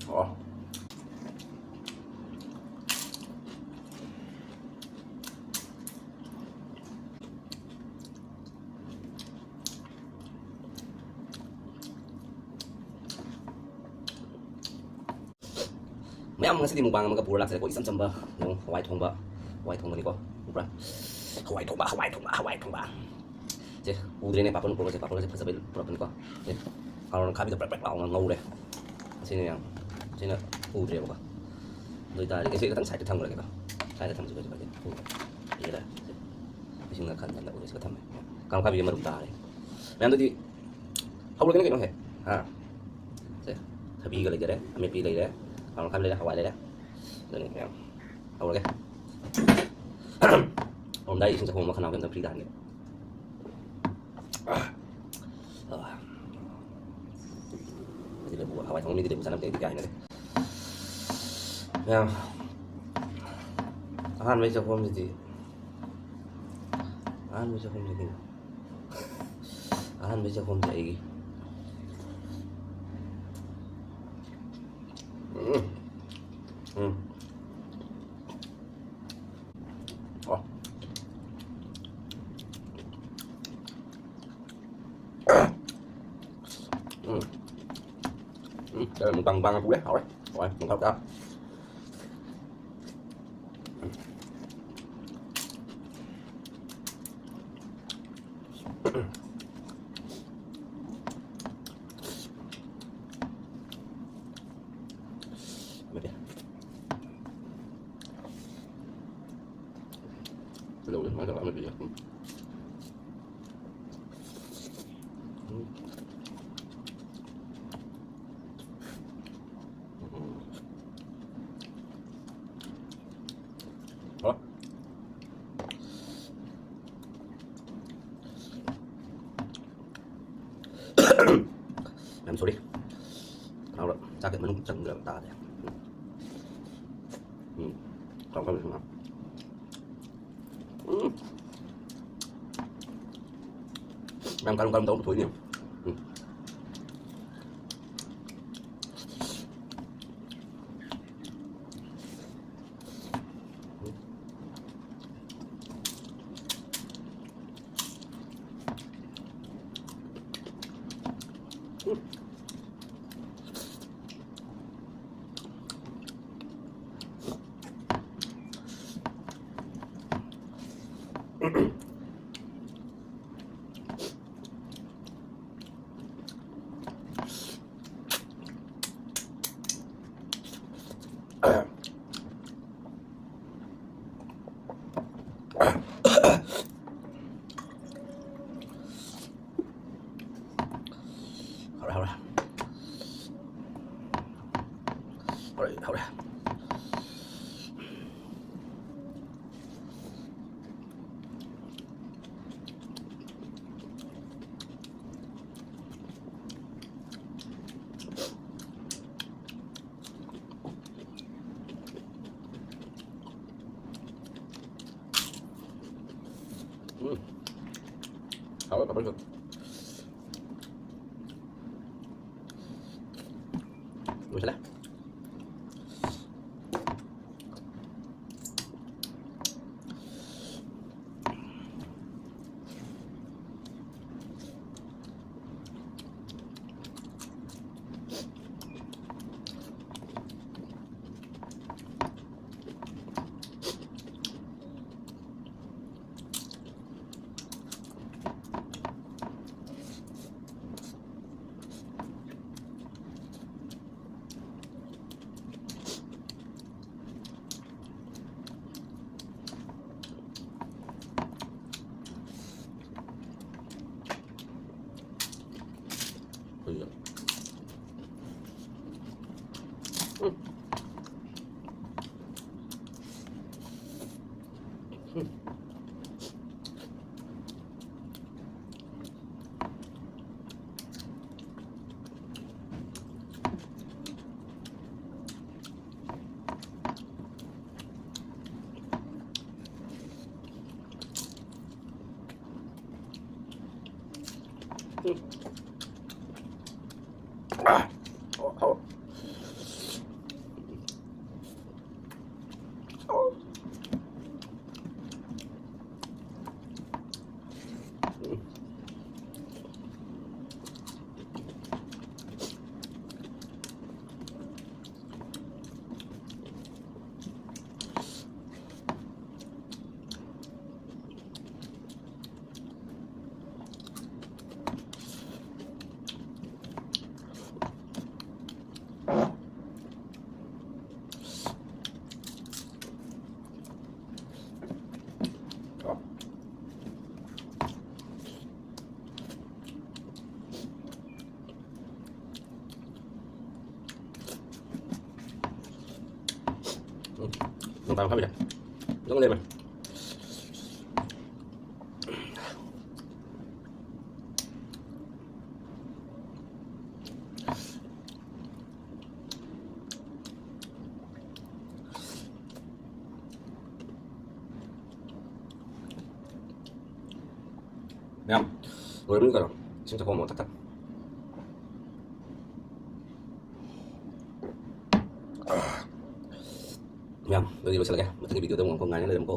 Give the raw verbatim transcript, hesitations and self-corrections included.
ꯑꯣ꯫ ꯃꯌꯥꯝ, ꯉꯁꯤꯗꯤ mukbang ꯑꯃꯒ ꯄꯨꯔ ꯂꯥꯛꯆꯔꯦꯀꯣ꯫ ꯏꯆꯝ ꯆꯝꯕ, ꯌꯦꯡꯉꯨ, ꯍꯋꯥꯏ ꯊꯣꯡꯕ, ꯍꯋꯥꯏ ꯊꯣꯡꯕꯅꯤꯀꯣ꯫ ꯎꯕ꯭ꯔꯥ? ꯍꯋꯥꯏ ꯊꯣꯡꯕ, ꯍꯋꯥꯏ ꯊꯣꯡꯕ, ꯍꯋꯥꯏ ꯊꯣꯡꯕ꯫ ꯁꯦ, ꯎꯗ꯭ꯔꯦꯅꯦ, ꯄꯥꯐꯣꯔꯅ ꯄꯨꯔꯛꯄꯁꯦ, ꯄꯥꯐꯣꯔꯁꯦ ꯐꯖꯕꯩ ꯄꯨꯔꯛꯄꯅꯤꯀꯣ꯫ ꯁꯦ, ꯀꯥꯔꯣꯟ ꯑꯈꯥꯕꯤꯗ ꯄ꯭ꯔꯦꯛ ꯄ꯭ꯔꯦꯛ ꯂꯥꯎꯅ ꯉꯧꯔꯦ꯫ ꯑꯁꯤꯅꯦ ꯃꯌꯥꯝ, ꯁꯤꯅ ꯎꯗ꯭ꯔꯦꯕꯀꯣ꯫ ꯑꯗꯨ ꯑꯣꯏꯇꯥꯔꯗꯤ ꯁꯤ ꯈꯤꯇꯪ side ꯊꯝꯈ꯭ꯔꯒꯦꯀꯣ꯫ Side ꯊꯝꯁꯤ, ꯀꯩꯁꯨ ꯀꯥꯏꯗꯦ꯫ ꯎꯗ꯭ꯔꯦ꯫ ꯁꯦ, ꯏꯁꯤꯡꯅ ꯈꯟ ꯈꯟꯗ ꯎꯔꯦ, ꯁꯤꯒ ꯊꯝꯃꯦ꯫ ꯀꯥꯔꯣꯟ ꯑꯈꯥꯕꯤꯁꯦ ꯃꯔꯨꯝ ꯇꯥꯔꯦ꯫ ꯃꯌꯥꯝꯗꯨꯗꯤ ꯍꯧꯔꯒꯦꯅꯦ ꯀꯩꯅꯣ ꯍꯦꯛ꯫ ꯑꯥ꯫ ꯁꯦ, ꯊꯕꯤꯒ ꯂꯩꯖꯔꯦ, ꯑꯃꯦꯠꯄꯤ ꯂꯩꯔꯦ, ꯀꯥꯔꯣꯟ ꯑꯈꯥꯕꯤ ꯂꯩꯔꯦ, ꯍꯋꯥꯏ ꯂꯩꯔꯦ꯫ ꯑꯗꯨꯅꯤ ꯃꯌꯥꯝ꯫ ꯍꯧꯔꯒꯦ꯫ ꯍꯧꯔꯝꯗꯥꯏ ꯏꯁꯤꯡ ꯆꯐꯨ ꯑꯃ ꯈꯅꯥꯎꯒꯤ ꯑꯝꯇ free ꯇꯥꯍꯟꯒꯦ꯫ ꯑꯥ꯫ ꯑꯩꯗꯤ ꯂꯐꯨ, ꯍꯋꯥꯏ ꯊꯣꯡꯕ ꯃꯤꯗꯤ ꯂꯐꯨ ꯆꯥꯅꯕꯗꯤ ꯑꯩꯗꯤ ꯀꯌꯥ ꯍꯩꯅꯗꯦ꯫ ꯃꯌꯥꯝ, ꯑꯍꯥꯟꯕꯩ ꯆꯥꯛꯈꯣꯝꯁꯤꯗꯤ, ꯑꯍꯥꯟꯕꯩ ꯆꯥꯛꯈꯣꯝꯁꯤꯗꯤ, ꯑꯍꯥꯟꯕꯩ ꯆꯥꯛꯈꯣꯝꯁꯦ ꯑꯩꯒꯤ꯫ ꯎꯝ꯫ ꯎꯝ꯫ ꯑꯣ꯫ ꯎꯝ꯫ ꯎꯝ, ꯀꯩꯅꯣ, mukbang, mukbang ꯄꯨꯔꯦ, ꯍꯥꯎꯔꯦ꯫ ꯍꯥꯎꯔꯦ, mukbang ꯆꯥ꯫ ꯀꯩꯗꯧꯔꯦ? ꯁꯨꯃꯥꯏꯅ ꯇꯧꯔꯒ ꯑꯃ ꯄꯤꯔꯦ꯫ ꯎꯝ꯫ ꯎꯝ꯫ ꯎꯝ꯫ ꯍꯣꯏ꯫ I'm sorry. ꯈꯅꯥꯎꯗ ꯆꯥꯛꯁꯦ ꯃꯅꯨꯡ ꯆꯪꯈ꯭ꯔꯕ ꯇꯥꯔꯦ꯫ ꯎꯝ꯫ ꯎꯝ꯫ ꯈꯅꯥꯎ ꯀꯟꯕꯁꯨ ꯉꯥꯡ꯫ ꯎꯝ꯫ ꯌꯥꯝ ꯀꯔꯝ ꯀꯔꯝ ꯇꯧꯕ ꯄꯨꯊꯣꯛꯏꯅꯦ꯫ ꯎꯝ꯫ ꯍꯧꯔꯦ, ꯍꯧꯔꯦ꯫ ꯍꯧꯔꯦ, ꯍꯧꯔꯦ꯫ ꯎꯝ꯫ ꯍꯥꯎꯋꯦ, ꯄꯥꯐꯔꯁꯨ꯫ ꯂꯣꯏꯁꯤꯜꯂꯦ꯫ ꯎꯝ, ꯅꯣꯡ ꯇꯥꯕ ꯐꯥꯕꯤꯗ ꯑꯗꯨꯝ ꯂꯩꯔꯝꯃꯦ꯫ ꯃꯌꯥꯝ, ꯂꯣꯏꯔꯕꯅꯤ ꯀꯩꯅꯣ꯫ ꯏꯁꯤꯡ ꯊꯛꯄ ꯑꯃꯨꯛ ꯊꯛ ꯊꯛ꯫ ꯃꯌꯥꯝ, ꯑꯗꯨꯗꯤ ꯂꯣꯏꯁꯤꯜꯂꯒꯦ꯫ ꯃꯊꯪꯒꯤ ꯚꯤꯗꯤꯑꯣꯗ ꯑꯃꯨꯛ ꯉꯥꯏꯅ ꯂꯩꯔꯝꯃꯨꯀꯣ꯫